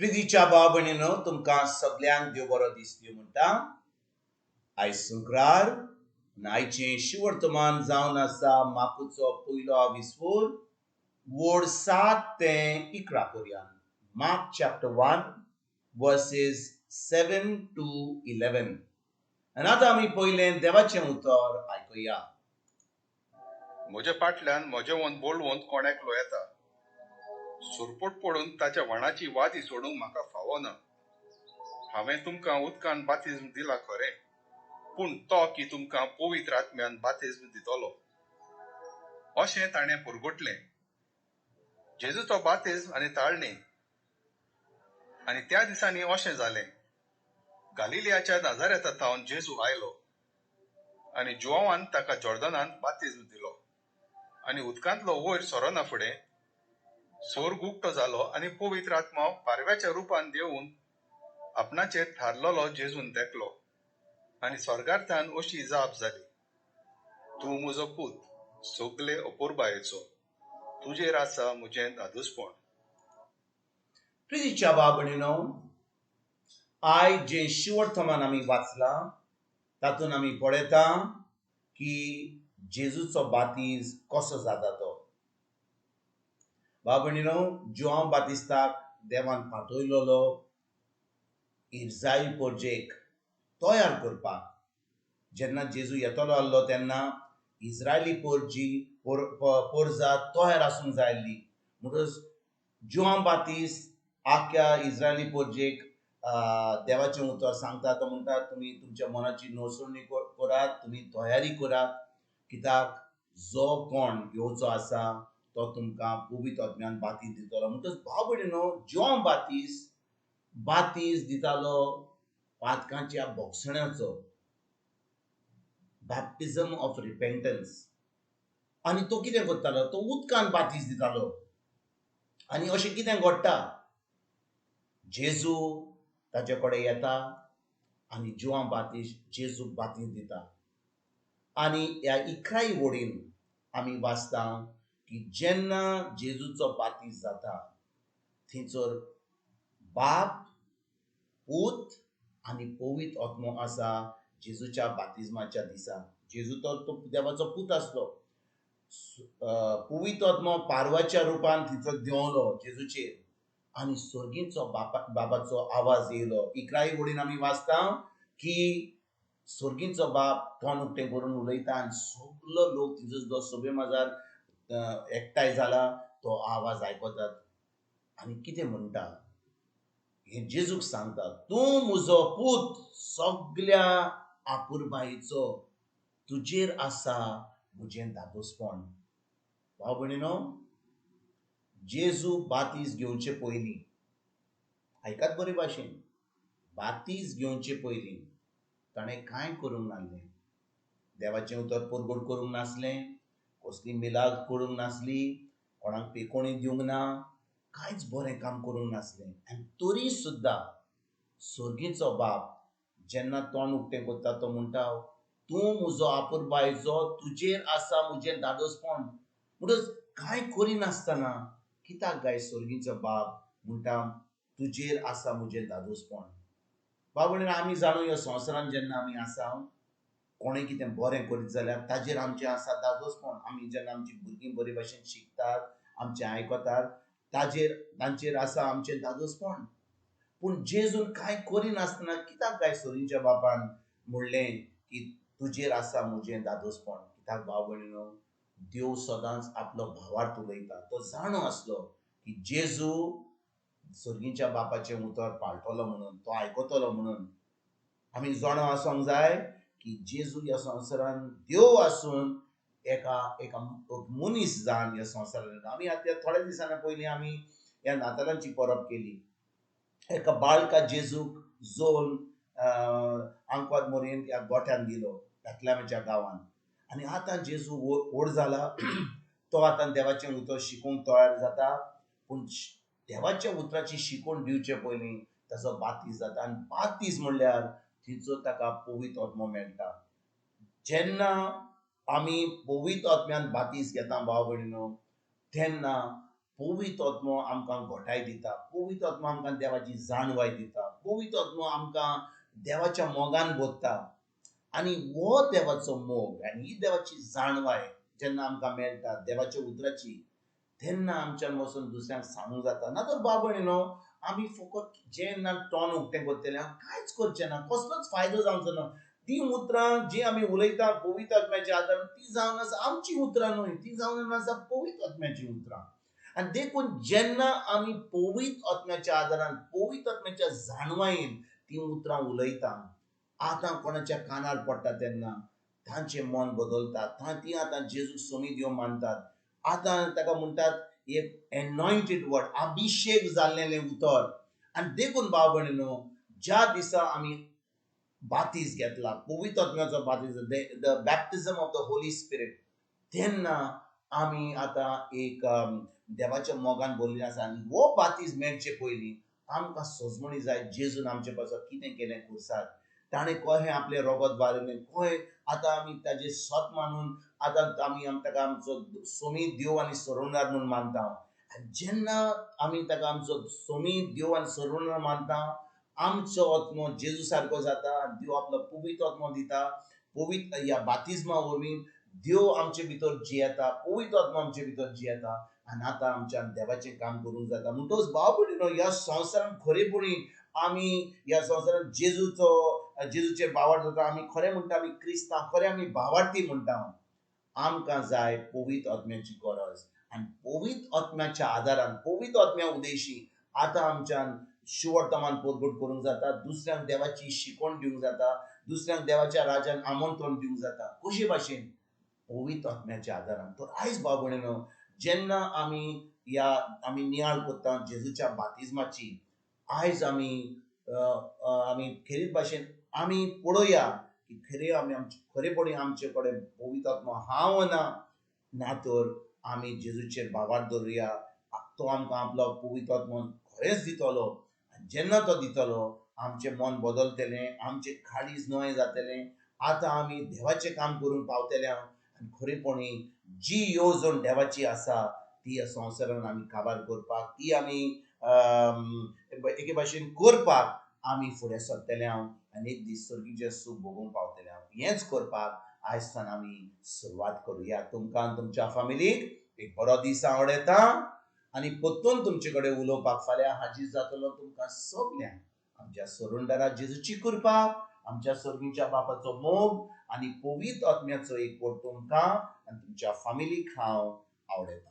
प्रितीच्या भाव भयणीनो, तुमकां सगल्यांक देव बरो दीस दिवं म्हणटा. आयज शुक्रार आनी आयचें शिवर्तमान जावन आसा मार्कुचो पयलो आविस्फोर वोड 7 ते 11 पर्यंत. Mark chapter 1 verses 7 to 11. आनी आतां आमी पयलें देवाचें उतर आयकुया. म्हज्या फाटल्यान म्हजेवन बळवंत कोण एकलो येता. सुरपोट पडून ताच्या व्हाणाची वादी सोडूंक म्हाका फावो ना. हांवें तुमकां उदकान बातिज्म दिला खरें, पूण तो की तुमकां पवित्र आत्म्यान बातिज्म दितलो, अशें ताणें पुरगुटलें. जेजूचो बातिज्म आनी ताळणी. आनी त्या दिसांनी अशें जालें, गालिलियाच्या नाजारेता थावन जेजू आयलो आनी जुवांवान ताका जॉर्दनांत बातिज्म दिलो. आनी उदकांतलो वयर सरना फुडें सोर्ग उक्तो जालो आनी पवित्र आत्मा पारव्याच्या रुपान देंवून आपणाचेर थारलेलो जेजून देखलो. आनी स्वर्गार्थान अशी जाप जाली, तूं म्हजो पूत, सगले अपुरबायेचो, तुजेर आसा म्हजें धादोसपण. प्रितीच्या भाव भयणीनो, आयज जें शिवर्तमान आमी वाचलां तातूंत आमी पळयता की जेजूचो बातीज कसो जाता तो. भाव भयणीनो, जुआंव बातिस्ताक देवान पाठयलेलो इस्रायल परजेक तयार करपाक. जेन्ना जेजू येतलो आसलो तेन्ना इस्रायली पोरजी पोरजा तयार आसूंक जाय आसली. म्हणटकच जुआंव बातिस्त आख्या इस्रायली पोरजेक देवाचें उतर सांगता. तो म्हणटा, तुमी तुमच्या मनाची नसोवणी करात, तुमी तयारी करात, कित्याक जो कोण येवचो आसा तो तुमकां पवित्र आत्म्यान बातीज दितलो. म्हणटकच भाव भयणीनो, जुआंव बातीस बातीज दितालो पातकांच्या बोगसण्याचो, बॅप्टिझम ऑफ रिपेंटन्स. आनी तो कितें करतालो, तो उदकान बातीज दितालो. आनी अशें कितें घडटा, जेजू ताचे कडेन येता आनी जुआंव बातीस जेजूक बातीज दिता. आनी ह्या 11 वडीन आमी वाचता की जेन्ना जेजूचो बातीज जाता थंयसर बाप, पूत आनी पवित्र आत्मो आसा जेजूच्या बातिज्माच्या दिसा. जेजू तो देवाचो पूत आसलो. पवित्र आत्मो पारवाच्या रुपान थंयसर देंवलो जेजूचेर आनी स्वर्गीचो बाबाचो आवाज येयलो. 11 वडीन आमी वाचता की स्वर्गीचो बाप तोंड उक्तें करून उलयता आनी सगलो लोक थंयसर जो सभे माजार एकठांय जाला तो आवाज आयकतात. आनी कितें म्हणटा, हें जेजूक सांगता, तूं म्हजो पूत, सगल्या आपुरबायेचो, तुजेर आसा म्हजें धादोसपण. भाव भयणीनो, जेजू बातीज घेवचे पयलीं, आयकात बरे भाशेन, बातीज घेवचे पयलीं ताणें कांय करूंक नासलें. देवाचें उतर परगट करूंक नासलें, कसली मिलाग करूंक नासली, कोणाक पेकोणी दिवंक ना, कांयच बरें काम करूंक नासलें. आनी तरी सुद्दां स्वर्गीचो बाप जेन्ना तोंड उक्तें करता तो म्हणटा, तूं म्हजो आपुरबायेचो, तुजेर आसा म्हजें धादोसपण. म्हणटकच कांय करिनासतना कित्याक गाय स्वर्गीचो बाप म्हणटा तुजेर आसा म्हजें धादोसपण. भाव भयणीनो, आमी जाणू ह्या संवसारांत जेन्ना आमी आसा, कोणें कितें बरें करीत जाल्यार ताजेर आमचें आसा धादोसपण. आमी जेन्ना आमची भुरगीं बरे भाशेन शिकतात, आमचें आयकतात, ताजेर तांचेर आसा आमचें धादोसपण. पूण जेजून कांय करिनासतना कित्याक काय सोरींच्या बापान म्हणलें की तुजेर आसा म्हजें धादोसपण. कित्याक भाव भयणीनो, देव सदांच आपलो भावार्थ उलयता. तो जाणो आसलो की जेजू सर्गीच्या बापाचें उतर पाळटलो म्हणून, तो आयकतलो म्हणून. आमी जाणो आसूंक जाय की जेजू ह्या संवसारान देव आसून एका एका मनीस जावन ह्या संवसारान. आमी आतां थोड्या दिसांनी पयलीं आमी ह्या नातालांची परब केली. एका बाळका जेजूक जोन आंकवार मोरयेन ह्या गोठ्यान दिलो, बेतलेमाच्या गांवान. आनी आतां जेजू व्हड जाला, तो आतां देवाचें उतर शिकूंक तयार जाता. पूण देवाच्या उतराची शिकवण दिवचे पयलीं ताचो बातीज जाता. आनी बातीज म्हणल्यार थंयचो ताका पवित्र आत्मो मेळटा. जेन्ना आमी पवित्र आत्म्यान बातीज घेता भाव भयणीनो, तेन्ना पवित्र आत्मो आमकां घोटाय दिता, पवित्र आत्मो आमकां देवाची जाणवाय दिता, पवित्र आत्मो आमकां देवाच्या मोगान भरता. आनी हो देवाचो मोग आनी ही देवाची जाणवाय जेन्ना आमकां मेळटा देवाच्या उतराची, तेन्ना आमच्यान वचून दुसऱ्यांक सांगूंक जाता. ना तर बाबा न्हू आमी फकत जेन्ना तोंड उक्तें करतले कांयच करचें ना, कसलोच फायदो जावचो ना. ती उतरां जी आमी उलयता पवित्र आत्म्याच्या आदारान ती जावन आसा आमची उतरां न्हय, ती जावन आसा पवित्र आत्म्याची उतरां. आनी देखून जेन्ना आमी पवित्र आत्म्याच्या आदारान पवित्र आत्म्याच्या जाणवायेन ती उतरां उलयता, आतां कोणाच्या कानार पडटा तेन्ना तांचें मन बदलता, ती आतां जेजू सोमी देव मानतात. आतां ताका म्हणटात एक एनॉयंटेड वर्ड, अभिशेक जाल्लें उतर. आनी देखून भाव भयणीनो, ज्या दिसा आमी बातीस घेतला, पवित्र आत्म्याचो बातीस, the baptism of the Holy Spirit, तेन्ना आमी आतां एक देवाच्या मोगान भरलेली आसा. आनी हो बातीस मेळचे पयलीं आमकां सजमणी जाय जेजून आमचे पासत कितें केलें खुर्सार, ताणें कहें आपलें रोगत वारयलें, कहें आतां आमी ताजें सत मानून आतां आमी ताका आमचो सोमी देव आनी सोडवणार म्हूण मानता. आनी जेन्ना आमी ताका आमचो सोमी देव आनी सोडवणार मानता, आमचो आत्मो जेजू सारको जाता. देव आपलो पवित्र आत्मो दिता. पवित्र ह्या बातिज्मा वरवीं देव आमचे भितर जियेता, पवित्र आत्मो आमचे भितर जियेता आनी आतां आमच्यान देवाचें काम करूंक जाता. म्हणटकच भाव भयणीनो, ह्या संवसारांत खरेपणी आमी ह्या संवसारांत जेजूचेर भावार्थ जाता. आमी खरें म्हणटा आमी क्रिस्तांव, खरें आमी भावार्थी म्हणटा. आमकां जाय पवित्र आत्म्याची गरज आनी पवित्र आत्म्याच्या आदारान, पवित्र आत्म्या उदेशी आतां आमच्यान शुवर्तमान परगट करूंक जाता, दुसऱ्यांक देवाची शिकवण दिवंक जाता, दुसऱ्यांक देवाच्या राजान आमंत्रण दिवंक जाता. कशे भाशेन? पवित्र आत्म्याच्या आदारान. तर आयज भाव भयणीनो, जेन्ना आमी ह्या आमी नियाळ करता जेजूच्या बातिज्माची, आयज आमी आमी खेरीत भाशेन आमी पळोवया की खरें आमी आमचे खरेपणी आमचे कडेन पवित्र आत्मो हांव ना, ना तर आमी जेजूचेर भावार्थ दवरुया. तो आमकां आपलो पवित्र आत्मो खरेंच दितलो. जेन्ना तो दितलो आमचें मन बदलतलें, आमचें काळीज नवें जातलें. आतां आमी देवाचें काम करूंक पावतले आनी खरेपणी जी येवजण देवाची आसा ती ह्या संवसारान आमी काबार करपाक, ती आमी एके भाशेन करपाक आमी फुडें सरतले आनी एक दीस सर्गीचें सूख भोगूंक पावतले. हेंच करपाक आयज सावन आमी सुरवात करुया. तुमकां आनी तुमच्या फामिलीक एक बरो दीस आवडटा आनी परतून तुमचे कडेन उलोवपाक फाल्यां हाजीर जातलो. तुमकां सगल्यांक आमच्या सोडणदारा जेजूची कृपा, आमच्या सर्गीच्या बापाचो मोग आनी पवित्र आत्म्याचो एकवट तुमकां आनी तुमच्या फामिलीक हांव आवडटा.